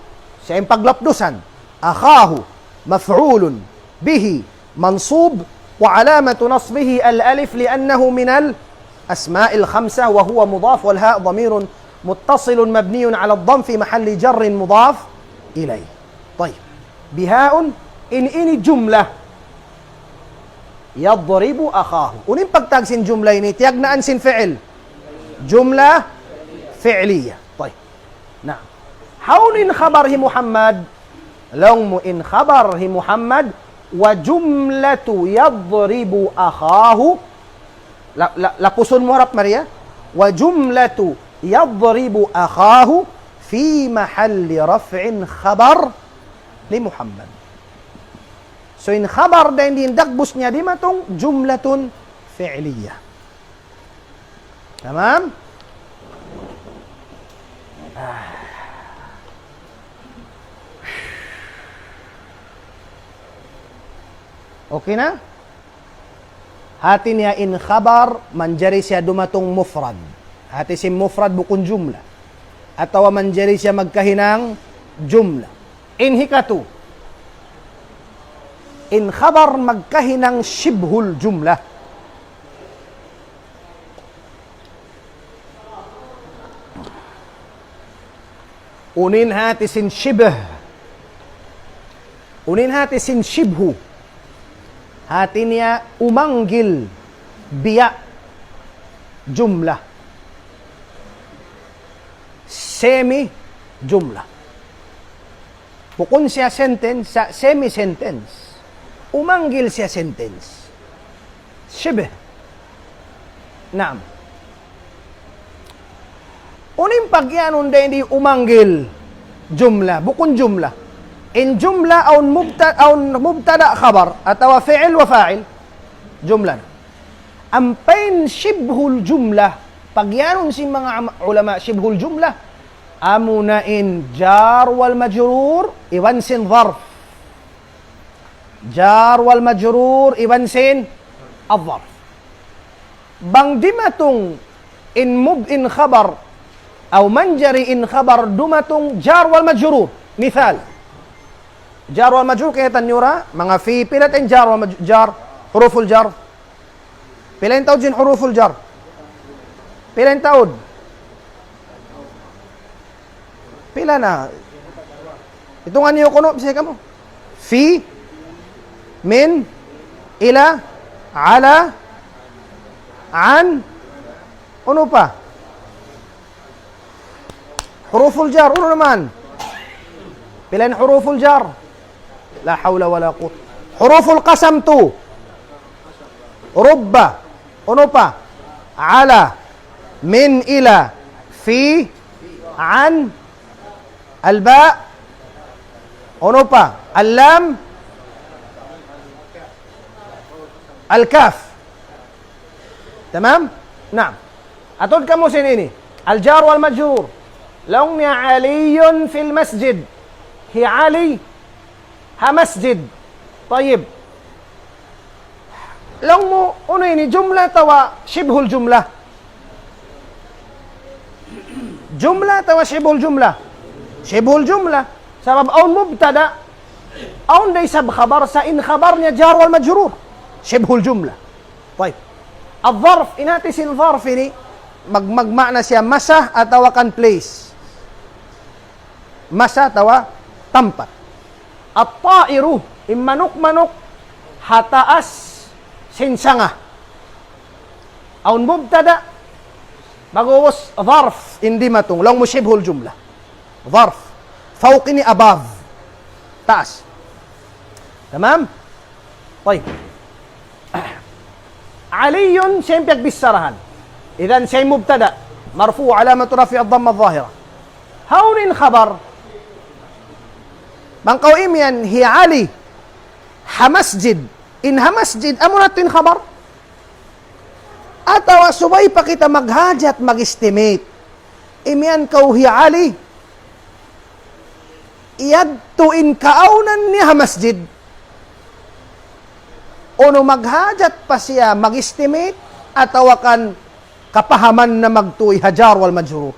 Siya in paglapdusan. Akhahu. Maf'ulun bihi. Mansub. Wa alamatu nasbihi al-alif li'annahu minal asma'il khamsah wa huwa mudaf wal ha' damirun muttasilun mabniyun ala dhamm fi mahalli jarrin mudaf ilayh. Tayyib. Bihaun, in ini jumlah. Yadribu akhahu. Unu in pagtawag sin jumlah ini, tiyagnaan sin fi'il. Jumlah fi'liya. Tayyib. Na. Hawnu in khabar hi Muhammad? Laung mu in khabar hi Muhammad, wa jumlatu yadribu akhahu. La-, la-, lapusun mu harap mari, ha? Wa jumlatu yadribu akhahu fi mahalli raf'in khabar li Muhammad. So in khabar dayn di in dagbus niya dimatung jumlatun fi'liya. Tamam? Ah. Okay na? Hati niya in khabar manjari siya dumatung mufrad. Hati sin mufrad bukun jumlah. Atawa manjari siya magkahinang jumlah. In hikatu, in khabar magkahinang shibhul jumlah. Unu in hati sin shibh? Unu in hati sin shibhu? Hati niya umanggil biya' jumlah. Semi jumlah. Bukun siya sentence, sa semi sentence. Umanggil siya sentence. Shibh. Naam. Unu in pagiyanun dayn di umanggil jumlah, bukun jumlah. In jumlah awn mubta-, awn mubtada khabar, atawa fi'il wa fa'il. Jumlah. Ampa in shibhul jumlah, pagiyanun sin manga am-, ulama shibhul jumlah, amuna in jar wal majrur, iban sin zarf. Jar wal majrur, iban sin al-zarf. Bang dimatung in mub-, in khabar, aw manjari in khabar dumatung jar wal majrur. Misal, jar wal majrur kaytan niyu ra, manga fi, pila in jar wal maj-, jar, huruful jar. Pila in taud sin huruful jar? Pila in taud? Pila na? Itungan niyu kunu', bisan kamu. Fi, min, ila, ala, an, Unu pa? Huruful jar, unu naman? Pila in huruful jar? La hawla wala quwwata. Huruful qasam tu. Rubba. Unu pa? Ala. Min, ila. Fi. An. Al-ba. Unu pa? Al-lam. Al-kaf. Tamam? Naam. Atud kamu sin ini. Al-jar wal majrur. Laung niya Aliyun fil masjid. Hi Ali ha masjid. Tayyib. Laung mu, unu ini, jumlah atawa shibhul jumlah? Jumlah atawa shibhul jumlah? Shibhul jumlah. Sabab awn mubtada, awn da isab khabar, sa' in khabar niya jar wal majrur. Shibhul jumlah. Tayyib. Al-zarf, in hati sin zarf ini, mag-, magmaana siya masa atawa kan place. Masa atawa tampat. At-ta'iru, in manuk-manuk ha taas sin sanga. Awn mubtada, pag'ubus zarf in dimatung, laung mu shibhul jumlah. Zarf. Fawq ini above. Taas. Tamam? Tayyib. Aliyun, siya in piyagbicharahan. Idhan siya in mubtada. Marfu' alamatu rafihi ad-damma adh-dhahira. Hawnu in khabar? Bang kaw imiyan hi Ali ha masjid. In ha masjid, amuna tuud in khabar? Atawa subay pa kita maghajat, mag-estimate. Imiyan kaw hi Ali, yadtu in kaawnan niya ha masjid. Unu, maghajat pa siya mag-estimate atawa kan kapahaman na magtuy ha jar wal majrur?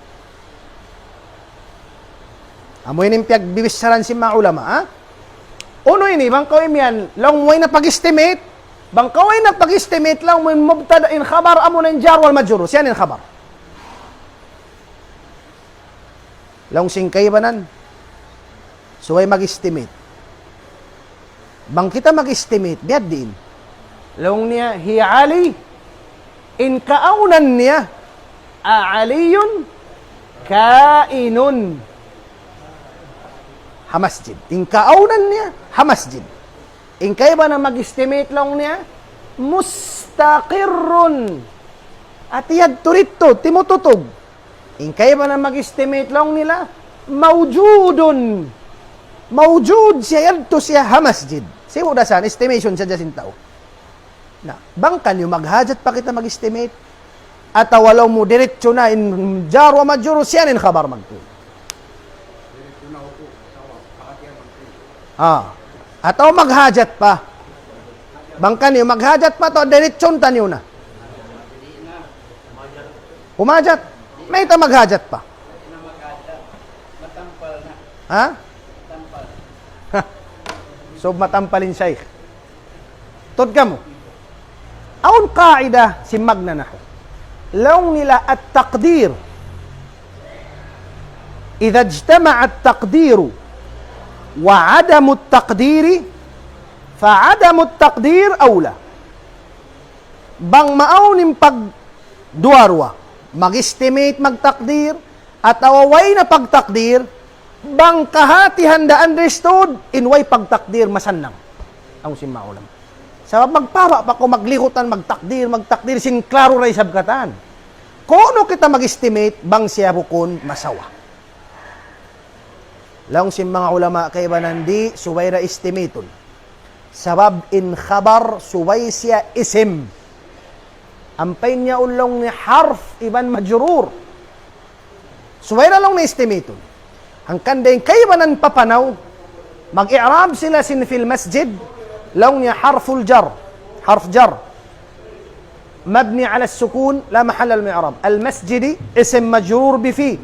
Amu ini in piyagbibissaran sin manga ulama, ha? Unu ini, bang kaw imiyan, laung mu way na pag-estimate, bang kaw way na pag-estimate, laung mu in mubtada, in khabar, amuna in jar wal majrur, siya in khabar. Laung sin kaibanan, subay mag-estimate. Bang kita mag-estimate, biya' diin? Laung niya, hi Ali, in kaawnan niya, a Aliyun kainun ha masjid. In kaawnan niya, ha masjid. In kaibanan mag-estimate laung niya, mustaqirrun. Ati yadtu didtu, timututug. In kaibanan mag-estimate laung nila, mawjudun. Mawjud siya, yadtu siya ha masjid. Sibu' da san, estimation sadja sin tau. Na, bang kaniyu maghajat pa kita mag-estimate, atawa laung mu diretso na in jar wa majrur, siya in khabar magtuy. Ah. Atawa maghajat pa. Bang kaniyu maghajat pa atawa diretso taniyu na? Humajat. Mayta' maghajat pa? Ha? So, matampal in shaykh. Tuud kamu. Awn qaida sin magna nahwu. Laung nila at-taqdir. إذا اجتمع التقدير وعدم التقدير فعدم التقدير أولى. Bang maawn in pagduwa-ruwa, mag-estimate, magtakdir, atawa way na pagtakdir, bang kahatihan da understood, in way pagtakdir masannang. Awn sin manga ulama. Sabab magpaba pa kaw maglikutan, magtakdir, magtakdir, sin klaru da isab katan. Kunu' kita mag-estimate, bang siya bukun masawa. Laung sin manga ulama kaibanan di', subay da estimatun. Sabab in khabar, subay siya isim. Ampa in yaun laung niya harf iban majrur. Subay da laung niya estimatun. Hangkan da in kaibanan papanaw, mag-i'rab sila sin fil masjid, laung niya harful jar, harf jar. مبني على السكون لا محل له من الإعراب. المسجد اسم مجرور بفي،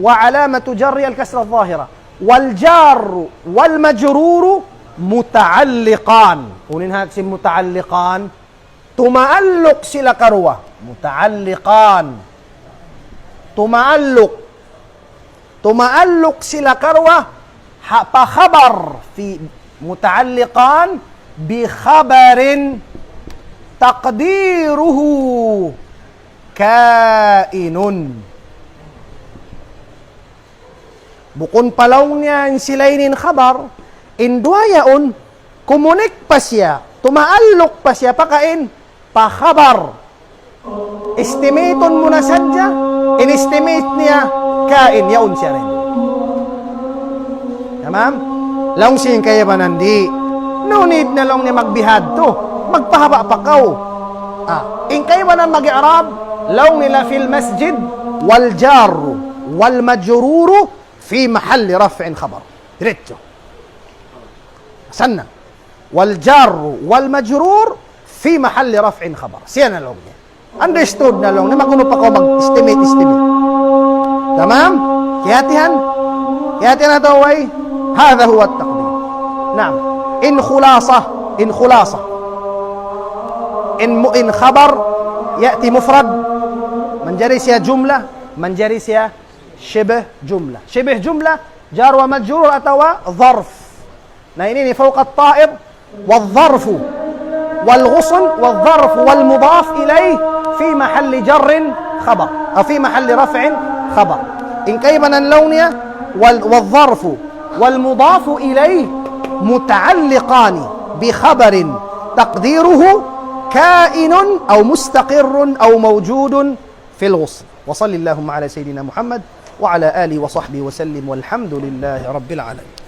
وعلامة جره الكسرة الظاهرة. والجار والمجرور متعلقان. Unu in hati sin muta'alliqan? Tumaalluq sila karuwa. Muta'alliqan. Tumaalluq. Tumaalluq sila karuwa ha pa khabar, fi, muta'alliqan bi khabarin taqdiruhu. كائن. Bukun pa laung niya in sila ini in khabar, in duwa yaun, kumunik pa siya, tumaalluk pa siya, pakain, pa khabar. Estimate-un mu na sadja, in estimate niya, kain, yaun siya dayn. Tamam? Laung sin kaibanan di'. No need na laung niya magbihadtu. Magpahaba' pa kaw. Ah, in kaibanan mag-i'rab, laung nila في المسجد والجار والمجرور في محل رفع خبر. Diretso. Sanna. والجار والمجرور في محل رفع خبر. Siya na laung niya. Understood na laung niya. Makunu pa kaw mag-estimate, estimate. Tamam? Kiyahatihan? Kiyahatihan atawa way? هذا هو التقدير. Naam. In khulasa. In khulasa. In mu-, in khabar, يأتي مفرد. Manjari siya jumlah. Manjari siya shibh jumlah. Shibh jumlah, jar wa majrur atawa zarf. Na ini, ini فوق الطائر والظرف والغصن والظرف والمضاف إليه في محل جر خبر، أو في محل رفع خبر. In kaibanan laung niya, وال-، والظرف والمضاف إليه متعلقان بخبر تقديره كائن أو مستقر أو موجود في الغصن. وصل اللهم على سيدنا محمد وعلى آله وصحبه وسلم، والحمد لله رب العالمين.